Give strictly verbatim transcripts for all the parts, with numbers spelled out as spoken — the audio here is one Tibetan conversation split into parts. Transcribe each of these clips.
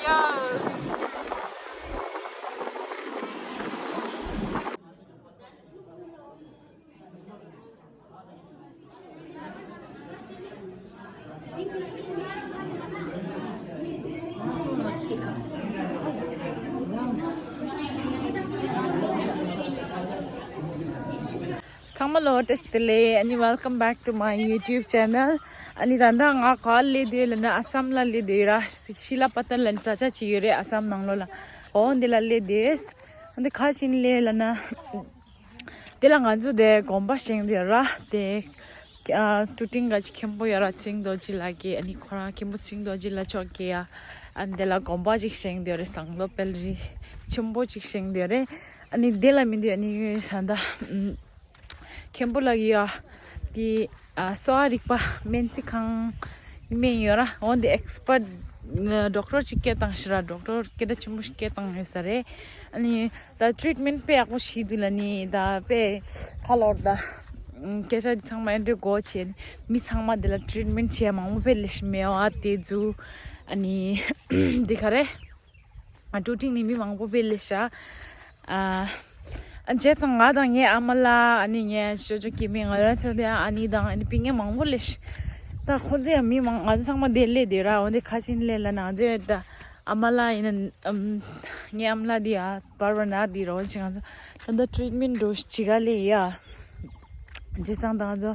ཚང་མ་ལ་བཀྲ་ཤིས་བདེ་ལེགས། ཨ་ནི། Welcome back to my YouTube channel. ཨ་ནི། ད་ལྟ་ང་ག་པར་སླེབས་བསྡད་ཡོད་ལབ་ན། ཨ་སམ་ལ་སླེབས་བསྡད་ཡོད་ར། ཤི་ལ་པ་ཏར་ལབ་ནས་ས་ཆ་ཅིག་ཡོད་རེད། ཨ་སམ་ནང་ལོགས་ལ། འོ་འདི་ལ་སླེབས་བསྡད་ཡོད། འདི་ག་རེ་བྱས་ནས་སླེབས་ཡོད་ལབ་ན། དེ་ལ་ང་ཚོ་དེ་དགོན་པ་བཞེངས་བསྡད་ཡོད་ར། དེ་ཨ་ཀྲུ་ཀྲིང་ག་ཅིག་མཁན་པོ་ཡོད་ར། ཚེ་རིང་རྡོ་རྗེ་ལགས་ཀྱིས། ཨ་ནི་ཁོ་རང་མཁན་པོ་ཚེ་རིང་རྡོ་རྗེ་ལགས་མཆོག་གིས་ཡ། ཨ་ནི་དེ་ལ་དགོན་པ་ཅིག་བཞེངས་བསྡད་ཡོད་རེད། ཟངས་མདོག་དཔལ་རི་ཆེན་པོ་ཅིག་བཞེངས་བསྡད་ཡོད་རེད། ཨ་ནི་དེ་ལ་མི་འདུག་ཨ་ནི་ད་ལྟ་ཨམ། མཁན་པོ་ལགས་ཀྱིས་ཡ། དེ་ཨ་གསོ་བ་རིག་པ་སྨན་རྩིས་ཁང་སྨན་ཡོད་ར། འོ་འདི་ཨེགས་པར་ཊི་ཌོག་ཊར་ཅིག་སྐད་བཏང་ཤག་ར། ཌོག་ཊར་སྐད་གྲགས་ཆེན་པོ་ཞིག་སྐད་བཏང་ཡོད་ས་རེད། ཨ་ནི་ད་ཊི་རིཊ་མེན་ཊི་དཔེ་ཡག་པོ་བྱས་འདུག་ལབ་ནི། ད་དཔེ་ཁ་ལོར་ད་སྐད་ཆ་འདི་ཚང་མ་ཨེ་འདྲ་གོ་བྱས། མི་ཚང་མ་འདི་ལ་ཊི་རིཊ་མེན་ཊི་བྱས་མང་པོ་དཔེ་སླེབས་ཤག་མེ་ཨ་དེ་ཚོ། ཨ་ནི་འདི་ག་རེ། ཨ་ཀྲུ་ཀྲིང་ནས་མི་མང་པོ་དཔེ་སླེབས་ཤག་ཨ་ཨ་བྱས་ཙང་ང་དང་ངའི་ཨ་མ་ལགས། ཨ་ནི་ངའི་ཅོ་ཅོ་སྐྱེ་དམན། ང་རང་ཚོ་དེ་ཨ་ནི་དང་ཨ་ནི་སྤུན་ཀྱག་མང་པོ་སླེབས་ཤག་ད་ཁོང་ཚོ་ཡང་མི་མང་། ང་ཚོ་ཚང་མ་དེ་སླེབས་བསྡད་ཡོད་ར། འོ་འདི་ག་རེ་བྱས་ནས་སླེབས་ལབ་ན། ང་ཚོ་ད་ཨ་མ་ལགས་ཡིན་ན། ཨམ། ངའི་ཨ་མ་ལགས་འདི་ཡ་བར་བར་ན་འདི་ར། འོ་ཅིག་ང་ཚོ་ད་ལྟ་ཊི་རིཊ་མེན་ཊི་འགྲོ་བྱེད་ག་སླེབས་ཡ། བྱས་ཙང་ད་ང་ཚོ་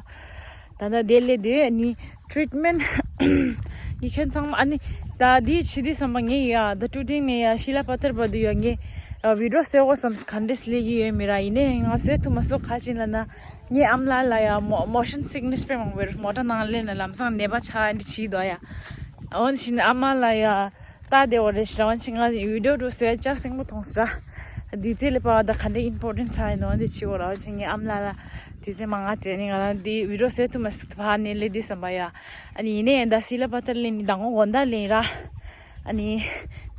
ད་ལྟ་དེ་སླེབས་དུས། ཨ་ནི་ཊི་རིཊ་མེན་ཊི་ངས་ཁྱོད་ཚང་མ། ཨ་ནི་ད་འདི་བྱེད་དུས་ཙམ་པ་ངས་ཡ་ད་ཀྲུ་ཀྲིང་ནས་ཡ་ཤི་ལ་པ་ཏར་བར་དུ་ཡ་ངས་ཨ་བི་ཌི་ཡོ་བཟོ་དགོས་བསམས། ག་འདྲས་སླེབས་ཀྱི་ཡོད་མེད་ར། ཡིན་ནའི་ང་བཟོ་ཐུབ་མ་སོང་། ག་རེ་བྱས་ནས་ལབ་ན། ངའི་ཨ་མ་ལགས་ལ་ཡ་མོ་མོ་ཤན་སིག་ནེས་དཔེ་མང་པོ་ཡོད་རེད། མོ་ཊ་ནང་སླེབས་ནས་ལམ་སང་ནད་པ་ཆགས་འདི་བྱས་འདུག་ཡ། འོ་ན་བྱས་ནས་ཨ་མ་ལགས་ཡ་ལྟ་བསྡད་ཡོད་རེད་ཤག་འོ་ན་བྱས་ང་བི་ཌི་ཡོ་འདྲ་བཟོ་ཡ་ལྕགས་སྲིན་པོ་མཐོང་སོང་ར། དུས་ཚོད་སླེབས་པ་ད་ག་འདྲ་ཨིམ་པོར་ཊེན་ཊི་ཆགས་ཡིན་ནོ་འདི་བྱེད་དགོས་ར། འོ་ན་བྱས་ངའི་ཨ་མ་ལགས་ལ་དུས་ཚོད་མང་ང་སྤྲད་ནས། ང་རང་འདི་བི་ཌི་ཡོ་བཟོ་ཐུབ་མ་སོང་། ཕར་ནས་སླེབས་དུས་ཙམ་པ་ཡ། ཨ་ནི་ཡིན་ནའི་ད་ཤི་ལ་པ་ཏར་སླེབས་ནས་ད་ངོ་དགོང་དག་སླེབས་ར། ཨ་ནི་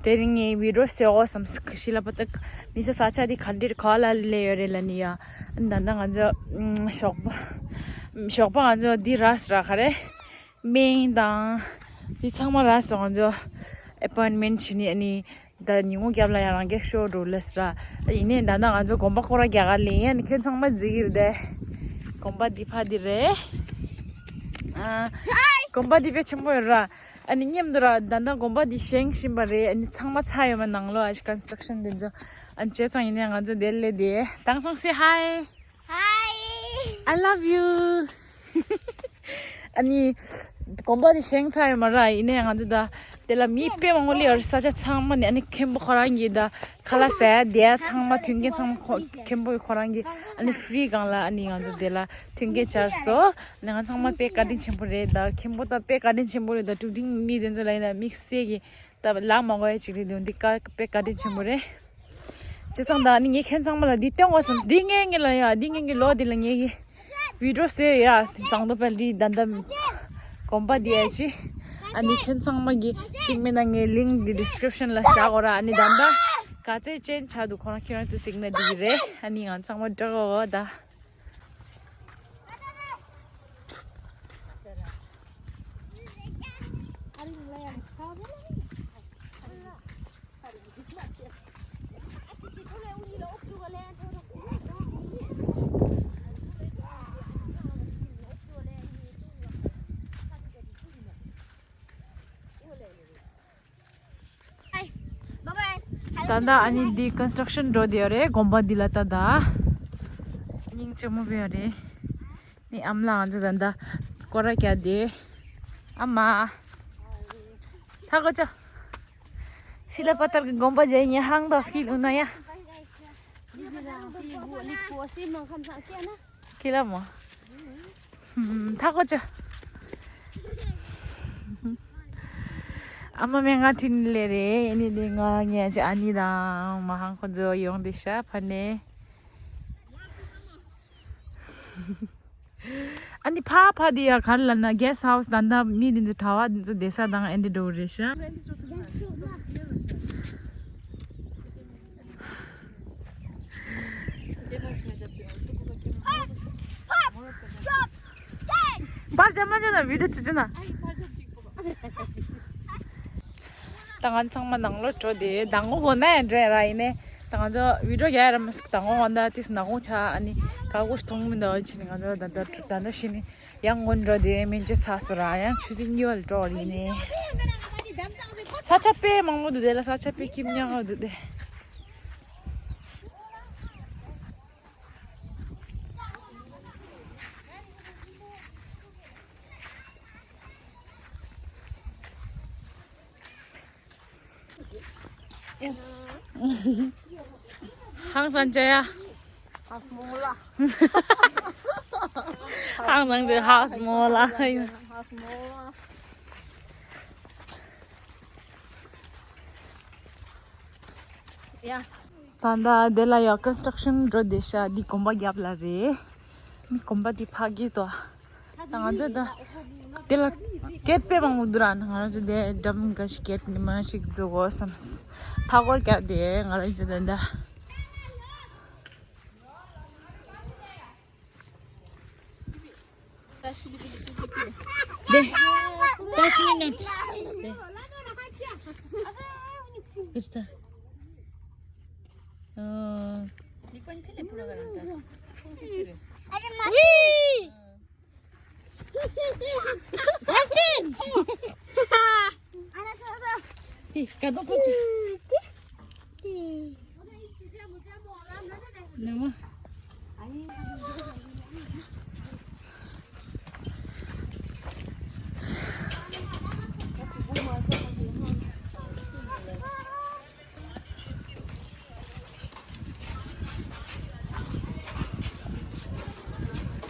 དེ་རིང་ངས་བི་ཌི་ཡོ་བཟོ་དགོས་བསམས། ཤི་ལ་པ་ཏར་མི་ཚེ་ས་ཆ་འདི་ག་འདྲ་ག་ལ་སླེབས་ཡོད་རེད་ལབ་ནི་ཡ། ཨ་ནི་ད་ལྟ་ང་ཚོ་ཨམ་ཞོགས་པ་ཞོགས་པ་ང་ཚོ་འདི་རག་སོང་ར། ག་རེ། སྨན་དང་འདི་ཚང་མ་རག་སོང་། ང་ཚོ་ཨེ་པོའིན་མེན་ཊི་བྱས་ནས། ཨ་ནི་ད་ཉིན་གུང་རྒྱབ་ལ་ཡང་རང་སྐད་ཤོར་འགྲོ་ལབ་སོང་ར། ཡིན་ནའི་ད་ལྟ་ང་ཚོ་དགོན་པ་སྐོར་ར་རྒྱག་ག་སླེབས་ཡ། ཨ་ནི་ཁྱོད་ཚང་མ་གཟིགས་ཀྱི་རེད་དེ། དགོན་པ་འདི་ཕ་འདི་རེད། ཨ་དགོན་པ་འདི་དཔེ་ཆེན་པོ་ཡོད་ར། ཨ་ནི་མཉམ་དུ་ར་ད་ལྟ་དགོན་པ་འདི་བཞེངས་བཞིན་པ་རེད། ཨ་ནི་ཚང་མ་ཚར་ཡོད་མ། ནང་ལོགས་ཨ་ཅིག་ཀོན་སི་ཊྲག་ཤན་འདི་ཚོ། ཨ་ནི་བྱས་ཙང་ཡིན་ནའི་ང་ཚོ་དེ་སླེབས་དེ། དེང་སང་སེ་ཧའི། Hi. I love you. ཨ་ནི་དགོན་པ་འདི་བཞེངས་ཚར་ཡོད་མ་ར། ཡིན་ནའི་ང་ཚོ་ད་དེ་ལ་མི་དཔེ་མང་པོ་སླེབས་ཡོད་རེད། ས་ཆ་ཚང་མ་ནས། ཨ་ནི་མཁན་པོ་ཁོ་རང་གིས་ད་ཁ་ལག་ཟ་ཡ་དེ་ཡ་ཚང་མ་མཐུན་རྐྱེན་ཚང་མ་ཁོ་མཁན་པོ་ཁོ་རང་གིས་ཨ་ནི་ཧྥི་རི་སྒང་ལ་ཨ་ནི་ང་ཚོ་དེ་ལ་མཐུན་རྐྱེན་སྦྱར་སོང་། ཨ་ནི་ང་ཚང་མ་དཔེ་བཀའ་དྲིན་ཆེན་པོ་རེད། ད་མཁན་པོ་ད་དཔེ་བཀའ་དྲིན་ཆེན་པོ་རེད། ད་ཀྲུ་ཀྲིང་མི་དེ་ཚོ་ལ་ཡིན་ན་དམིགས་བསལ་གྱི་ད་ལག་མ་དགོས་ཡ་ཅིག་རེད་འདུག་འདི་ཀ་དཔེ་བཀའ་དྲིན་ཆེན་པོ་རེད། བྱས་ཙང་ད་ནི་ངས་ཁྱེད་ཚང་མ་ལ་འདི་སྟོན་དགོས་བསམ། འདི་ངས་ངས་ལ་ཡ། འདི་ངས་ངས་ལོ་འདི་ལ་ངས་ཀྱི་བི་ཌི་ཡོ་བཟོས་ཡ། ཟངས་མདོག་དཔལ་རི་ད་ལྟ་དགོན་པ་འདི་ཡ་ཅི། ཨ་ནི་ཁྱེད་ཚང་མ་གི་གཟིགས་མེད་ན་ངས་ལིང་ཀི་འདི་ཌི་སི་ཀི་རིབ་ཤན་ལ་བཞག་གོ་ར། ཨ་ནི་ད་ལྟ་ག་ཚད་ཅན་ཆགས་འདུག་ཁོ་རང་ཁྱེད་རང་ཚོས་གཟིགས་ན་འགྲིག་གི་རེད། ཨ་ནི་ང་ཚང་མ་འགྲོ་གོ་ད། ད་ལྟ་ཨ་ནི་འདི་ཀོན་སི་ཊྲག་ཤན་འགྲོ་བསྡད་ཡོད་རེད། དགོན་པ་འདི་ལ་ད་ལྟ་སྙིང་རྗེ་མོ་དཔེ་ཡོད་རེད། ནི་ཨ་མ་ལགས་ང་ཚོ་ད་ལྟ་སྐོར་ར་རྒྱག་བསྡད། ཨ་མ། ཐ་གོ་ཅོ། ཤི་ལ་པ་ཏར་གི་དགོན་པ་མཇལ་ཉེ་ཧང་དོ་ཧྥིལ་འུ་ན་ཡ། ཁྱེད་ལ་མོ། ཐ་གོ་ཅོ། ཨ་མ་མེ་ང་ཐིན་ལེ་རེད། ཨེ་ནི་དེ་ང་ངས་ཅི་ཨ་ནི་དང་མ་ཧང་ཁོ་ཚོ་ཡོང་དེ་ཤ་ཕ་ནས། ཨ་ནི་ཕ་ཕ་དེ་ཡ་ག་རེ་ལབ་ན་གེ་སི་ཊི་ཧའུ་སི། ད་ལྟ་མི་དེ་ཚོ་གྲྭ་པ་དེ་ཚོ་བསྡད་ས་དང་ཨེ་འདྲ་འགྲོ་རེད་ཤག་པར་ཅ་མ་ཅ་ན་བི་ཌི་ཡོ་ཅི་ཅི་ན། ད་ང་ཚང་མ་ནང་ལོགས་འགྲོ་དེ་ཟླ་ངོ་འོ་ན་ཡང་འགྲོ་ཡ་ར་ཡིན་ནས། ད་ང་ཚོ་བི་ཌིའོ་རྒྱག་ཡ་ར་མ་ཟིག་ཟླ་ངོ་འོ་ན་དེས་ནག་པོ་ཆགས། ཨ་ནི་ཀ་ཀོ་ཞིག་མཐོང་མི་འདུག་ཕྱིན་ནས། ང་ཚོ་ད་ལྟ་ད་ལྟ་ཕྱིན་ནས་ཡང་སྔོན་འགྲོ་དེ་སྨན་བཅོས་ཚར་སོང་ར། ཡང་ཆུ་ཚོད་གཉིས་པ་ལ་འགྲོ་བ་ཡིན་ནས། ས་ཆ་དཔེ་མང་པོ་འདུག་དེ་ལ། ས་ཆ་དཔེ་ཁྱིམ་ཉག་འདུག་དེ། ཧང་སང་ཅ་ཡ། ཧང་སང་ཅ་ཧ་སྨོ་ལ། ད་ལྟ་དེ་ལ་ཡང་ཀོན་སི་ཊྲག་ཤན་འགྲོ་བསྡད་ཤག་འདི་དགོན་པ་རྒྱབ་ལ་རེད། འདི་དགོན་པ་འདི་ཕ་གི་དོ། ད་ང་ཚོ་ད་དེ་ལ་སྐད་དཔེ་མང་པོ་འདུག་ར། ང་ཚོ་དེ་འགྲམ་འགའ་ཞིག་སྐད་ཉི་མ་ཞིག་འཛུགས་དགོས་བསམ། མཐའ་སྐོར་བརྒྱབ་དེ་ང་རང་ཚོ་ད་ལྟ། 네. 다시 минут. 네. 그렇다. 어. 위! 당신! 이, 가도 touch. 너무.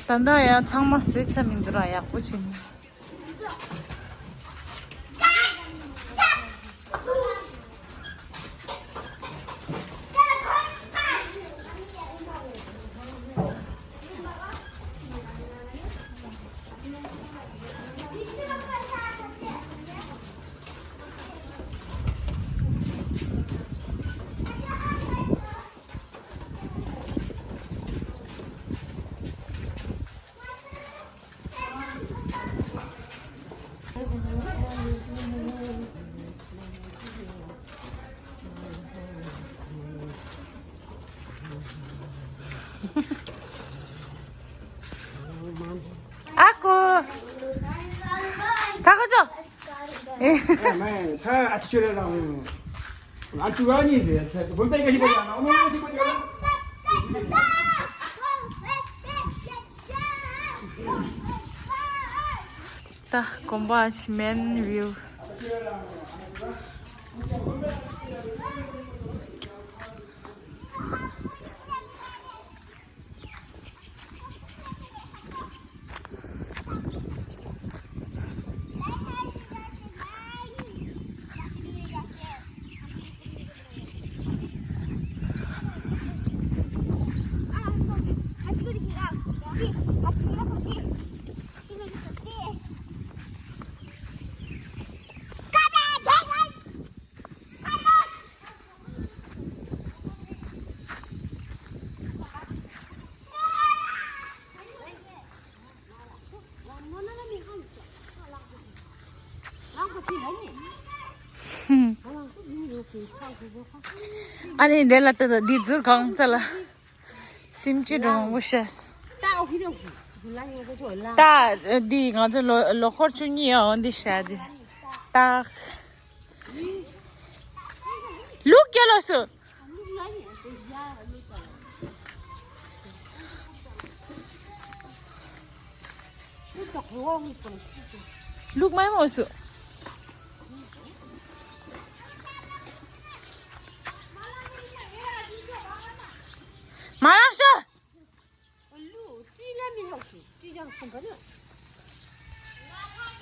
ད་ལྟ་ཡང་ཚང་མ་བཟོས་ཚར་མི་འདུག་ར། ཡག་པོ་བྱས་ནས། ཨ་ཁུ། ད་ཁ་ཅོ། ཨ་མ་ད་ཨ་ཅོ་རེ་རང་། ང་ཅུ་ག་ཉིས་ཟེར་ཚེ་བུམ་པའི་ག་ཞིག་པོ་ཡང་ན་ཨོ་ནོ་ཞིག་པོ་ཡང་། ད་དགོན་པ་ཆི་མེན་བིའུ། ཨ་ནི་འདི་ལ་ལྟ་དང་འདི་ཟུར་གང་ཚ་ལ། སེམས་ཅན་འགྲོ་མང་པོ་ཤ། ད་འདི་ང་ཚོ་ལོ་ལོ་འཁོར་བཅུ་གཉིས་ཡང་འདི་ཤ་འདི། ད་ལུག་རྒྱ་ལོ་སུ། ལུག་མ་མོ་སུ། མ་རག་ཤོ།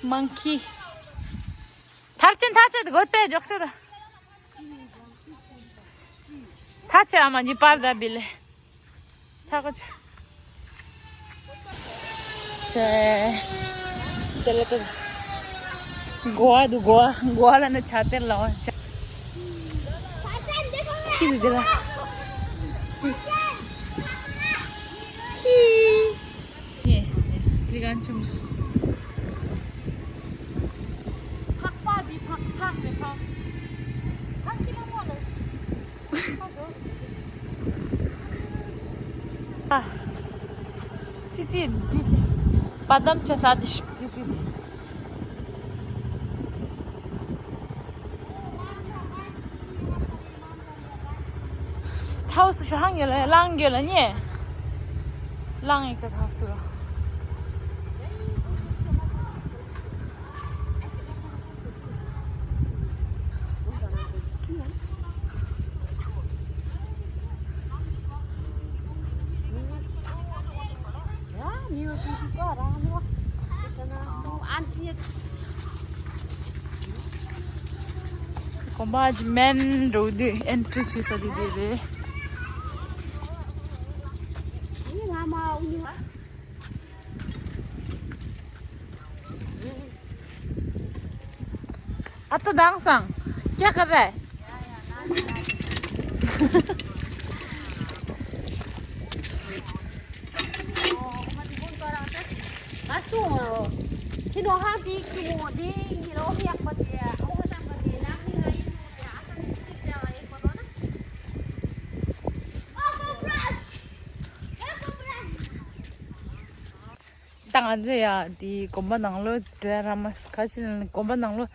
མང་ཁི། ཐར་ཆེན་ཐར་ཆེན་དགོད་པའི་འཇོག་སེ་ད། ཐར་ཆེན་ཨ་མ་ཉི་པར་ད་བི་ལེ། ཐག་ཆ། དེ། དེ་ལ་དེ། གོ་བ་འདུག་གོ་བ། གོ་བ་ལ་ནི་ཆ་དེར་ལ་བ་ཆ། ཁྱི་འདི་ལ། ཁྱི། ནས། ཀྲི་གན་ཆུང་། ཕག་པ་འདི་ཕག་ཕག་རེད་ཕག་ཙི་ཙི་ཙི་ཙི། བ་དམ་ཆ་ས་དེ་ཤིག་ཙི་ཙི་ཙི། ཐའོ་སུ་ཤོ་ཧང་ཡོད་ལ་ལང་ཡོད་ལ་ཉེ། ལང་ཡིག་ཅག་ཐའོ་སུ་རོ། དགོན་པ་ཅི་མེན་རོ་དེ་ཨེན་ཊི་རི་བྱེད་ས་དེ་དེ་རེད། ཨ་ཏོ་དང་སང་། ཀྱ་ཁ་རེ། ད་ང་ཚོ་ཡ་དེ་དགོན་པ་ནང་ལོགས་འགྲོ་ཡ་ར་མ་སི་ཁ་ཅིག་དགོན་པ་ནང་ལོགས་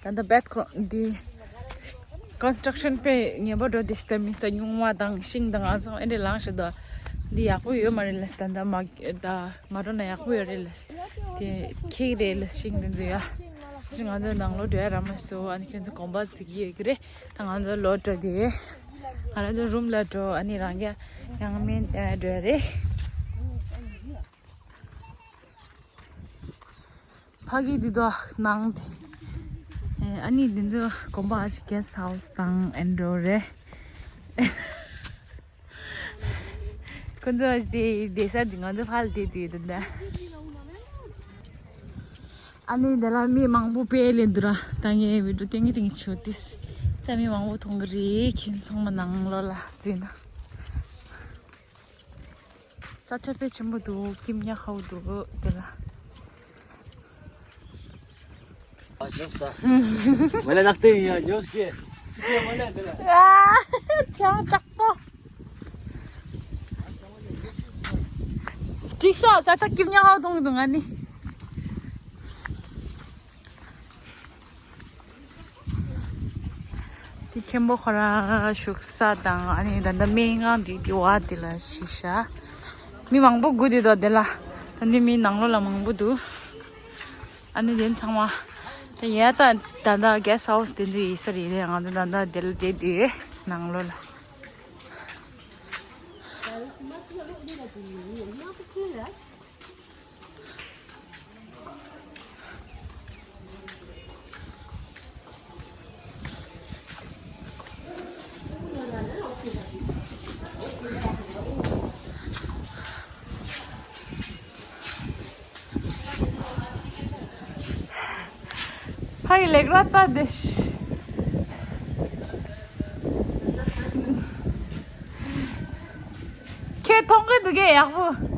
ད་ལྟ་བེད་ཁོ་འདི་ཀོན་སི་ཊྲག་ཤན་དཔེ་ཉེ་པོ་འགྲོ་དེ་ཤི་ད་མི་ས་སྨྱུག་མ་དང་ཤིང་དང་ཨ་ཚང་ཨེ་འདྲ་ལངས་ཤི་ད། འདི་ཡག་པོ་ཡོད་མ་རེད་ལ་ད་ལྟ་མ་ད་མ་འགྲོ་ན་ཡག་པོ་ཡོད་རེད་ལ། དེ་ཁེག་རེད་ལ་ཤིང་དེ་ཚོ་ཡ། ཅི་ང་ཚོ་ནང་ལོགས་འགྲོ་ཡ་ར་མ་སོ་ཨ་ནི་ཁྱོད་ཚོ་དགོན་པ་ཅིག་ཡོད་ཀྱི་རེད། ད་ང་ཚོ་ལོག་འགྲོ་དེ། ང་རང་ཚོ་རུམ་ལ་འགྲོ་ཨ་ནི་རང་རྒྱ་ཡང་མིན་འགྲོ་ཡ་རེད། ཕ་གི་འདི་དོ་ནང་དེ། ཨ་ནི་འདི་ཚོ་དགོན་པ་ཨ་ཅི་གེ་སི་ཧའུ་སི་དང་ཨེན་འགྲོ་རེད། ཁོ་ཚོ་དེ་བསྡད་ས་དེ་ང་ཚོ་ཕར་ལ་བསྡད་དེ་ཡོད་ད། ཨ་ནི་དེ་ལ་མི་མང་པོ་དཔེ་ལེན་འདུག་ར། ད་ངས་བི་ཌིའོ་སྟོན་གི་སྟོན་གི་བྱེད་དེ། ད་མི་མང་པོ་མཐོང་གི་རེད། ཁྱེད་ཚང་མ་ནང་ལོགས་ལ་འཛུལ་ན། ས་ཆ་དཔེ་ཆེན་པོ་འདུག་ཀིམ་ཉ་ཧའུ་འདུག་དེ་ལ། ཨ་ཞོག་ས། མ་ལ་ནག་ཏེ་ཡ་ཉོ་སྐྱེ། ཅི་སྐྱེ་མ་ལ་དེ་ལ། ཨ་ཅག་ཅག་པོ། ཅིག་ཤ་ས་ཆ་ཀིམ་ཉ་ཧའུ་གཏོང་གི་འདུག་ང་ནི། དེ་མཁན་པོ་ཁོ་རང་བཞུགས་ས་དང་ཨ་ནི་ད་ལྟ་སྨན་ཁང་དེ་དེ་བ་དེ་ལ་ཞིག་ཤ། མི་མང་པོ་སྒུག་བསྡད་འདུག་དེ་ལ། ད་ནི་མི་ནང་ལོགས་ལ་མང་པོ་འདུག་ཨ་ནི་དེ་ཚང་མ། ད་ཡ་ད་ད་ལྟ་གེ་སི་ཧའུ་སི་དེ་ཚོ་ཡིན་ས་རེད་ལས་ང་ཚོ་ད་ལྟ་དེ་ལ་བསྡད་དུས་ནང་ལོགས་ལ། ཕ་གི་ལེགས་ར་ལྟ་དེ། ཁྱོད་མཐོང་གི་འདུག་གས་ཡག་པོ།